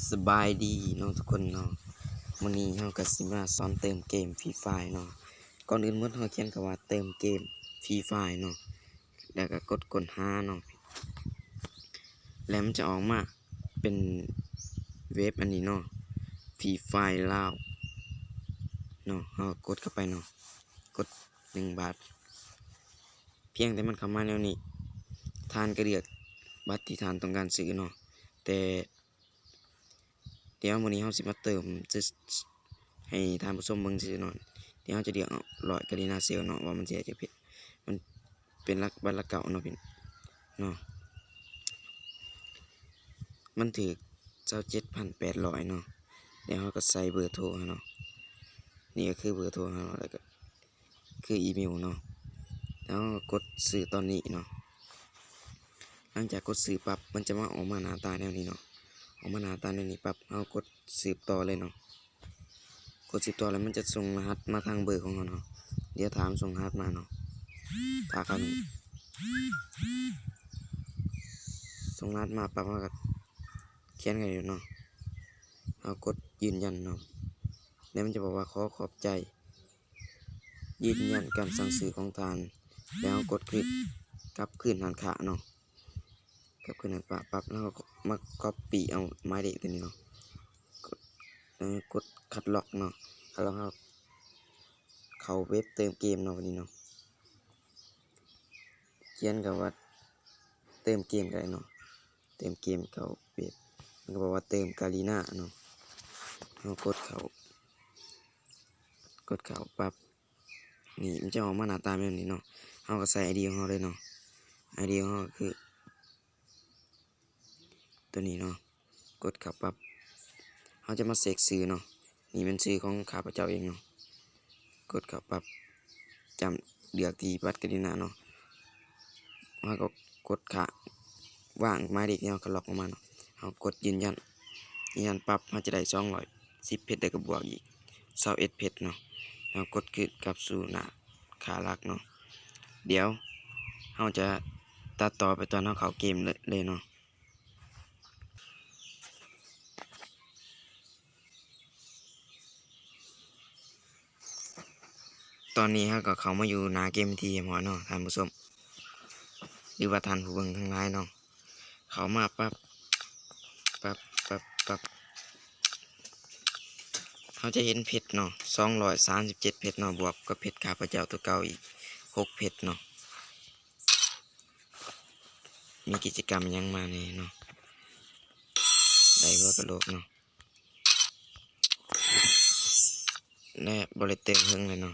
ສະບາຍດີເນາະທຸກຄົນເນາະ, ມື້ນີ້ເຮົາກໍຊິມາສອນເຕີມເກມຟຣີຟາຍເນາະ. ກ່ອນອື່ນໝົດເຮົາຂຽນຄຳວ່າເຕີມເກມຟຣີຟາຍເນາະ ແລ້ວກໍກົດຄົ້ນຫາເນາະ, ແລ້ວມັນຈະອອກມາເປັນເວັບອັນນີ້ເນາະ ຟຣີຟາຍລາວເນາະ. ເຮົາກົດເຂົ້າໄປເນາະ, ກົດໜຶ່ງບາດ. ພຽງແຕ່ມັນເຂົ້າມາແນວນີ້ ທ່ານກໍເລືອກບັດທີ່ທ່ານຕ້ອງການຊື້ເນາະ, ແຕ່ ດຽວມື້ນີ້ເຮົາຊິມາເຕີມຊື່ ໃຫ້ທ່ານຜູ້ຊົມເບິ່ງຊື່ເນາະ. ດຽວເຮົາຈະເລືອກເອົາຮ້ອຍກາລີນາເຊວເນາະ ວ່າມັນຊິໃຫ້ຈັກເພັດ. ມັນເປັນຫຼັກ ບັດລະເກົ້າເນາະພີ່ເນາະ, ມັນຖືກຊາວເຈັດພັນແປດຮ້ອຍເນາະ. ແລ້ວເຮົາກໍໃສ່ເບີໂທເຮົາເນາະ, ນີ້ກໍຄືເບີໂທເຮົາເນາະ, ແລ້ວກໍ ຄືອີເມວເນາະ, ແລ້ວເຮົາກໍກົດຊື້ຕອນນີ້ເນາະ. ຫຼັງຈາກກົດຊື້ປັບ ມັນຈະມາອອກມາໜ້າຕາແນວນີ້ເນາະ, ອອກມາໜ້າຕາແນວນີ້ປັບ ເຮົາກົດສືບຕໍ່ເລີຍເນາະ. ກົດສືບຕໍ່ແລ້ວມັນຈະສົ່ງລະຫັດມາທາງເບີຂອງເຮົາເນາະ. ດຽວຖ້າມັນສົ່ງລະຫັດມາເນາະ, ຖ້າເຂົາ ສົ່ງລະຫັດມາປັບ ເຮົາກໍຂຽນໄວ້ເນາະ, ເຮົາກົດຢືນຢັນເນາະ, ແລ້ວມັນຈະບອກວ່າ ຂໍຂອບໃຈ ຢືນຢັນການສັ່ງຊື້ຂອງທ່ານ ແລ້ວເຮົາກົດຄືນ ກັບຄືນຮ້ານຄ້າເນາະ, ກັບຄືນຮ້ານຄ້າປັບ ແລ້ວເຮົາກໍມາກັອບປີ້ເອົາໝາຍເລກຕົວນີ້ເນາະ, ກົດ ເອີ ກົດຄັດລອກເນາະ, ຄັດລອກ ເຮົາເຂົ້າເວັບເຕີມເກມເນາະ ບັດນີ້ເນາະ. ຂຽນຄຳວ່າເຕີມເກມກໍໄດ້ເນາະ, ເຕີມເກມເຂົ້າເວັບ ມັນກໍບອກວ່າເຕີມກາລີນາເນາະ. ເຮົາກົດເຂົ້າ ກົດເຂົ້າປັບ ນີ້ມັນຈະອອກມາໜ້າຕາແບບນີ້ເນາະ. ເຮົາກໍໃສ່ໄອດີຂອງເຮົາເລີຍເນາະ, ໄອດີຂອງເຮົາກໍຄື ຕົວນີ້ເນາະ, ກົດເຂົ້າປັບ ເຮົາຈະມາເຊັກຊື່ເນາະ, ນີ້ແມ່ນຊື່ຂອງຂ້າພະເຈົ້າເອງເນາະ. ກົດເຂົ້າປັບ ຈຳເລືອກທີ່ບັດກາລີນາເນາະ, ເຮົາກໍກົດຂ້າງ ວາງໝາຍເລກທີ່ເຮົາຄັດລອກອອກມາເນາະ, ເຮົາກົດຢືນຢັນ, ຢືນຢັນປັບ ເຮົາຈະໄດ້ສອງຮ້ອຍສິບເພັດ ແລ້ວກໍບວກອີກຊາວເອັດເພັດເນາະ, ແລ້ວກົດຄືນກັບສູ່ໜ້າຄ້າຫຼັກເນາະ. ດຽວເຮົາຈະຕັດຕໍ່ໄປຕອນເຮົາເຂົ້າເກມເລີຍເນາະ. ຕອນນີ້ເຮົາກໍເຂົ້າມາຢູ່ໜ້າເກມເປັນທີ່ຮຽບຮ້ອຍເນາະທ່ານຜູ້ຊົມ ຫຼືວ່າທ່ານຜູ້ເບິ່ງທັງຫຼາຍເນາະ. ເຂົ້າມາປັບ ປັບ ປັບ ປັບ ເຮົາຈະເຫັນເພັດເນາະ ສອງຮ້ອຍສາມສິບເຈັດເພັດເນາະ, ບວກກັບເພັດຂ້າພະເຈົ້າຕົວເກົ່າອີກຫົກເພັດເນາະ. ມີກິດຈະກຳຫຍັງມາແດ່ເນາະ, ໄດ້ຫົວກະໂຫຼກເນາະ ແລະ ບໍ່ໄດ້ເຕີມເຖິງເລີຍເນາະ.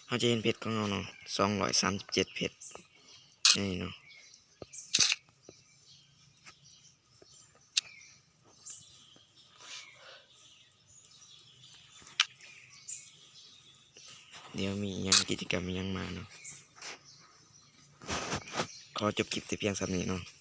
ເຮົາຈະເຫັນເພັດຂອງເຮົາເນາະ ສອງຮ້ອຍສາມສິບເຈັດເພັດ ນີ້ເນາະ. ດຽວມີຫຍັງ ກິດຈະກຳຫຍັງມາເນາະ. ຂໍຈົບຄລິບແຕ່ພຽງສ່ຳນີ້ເນາະ.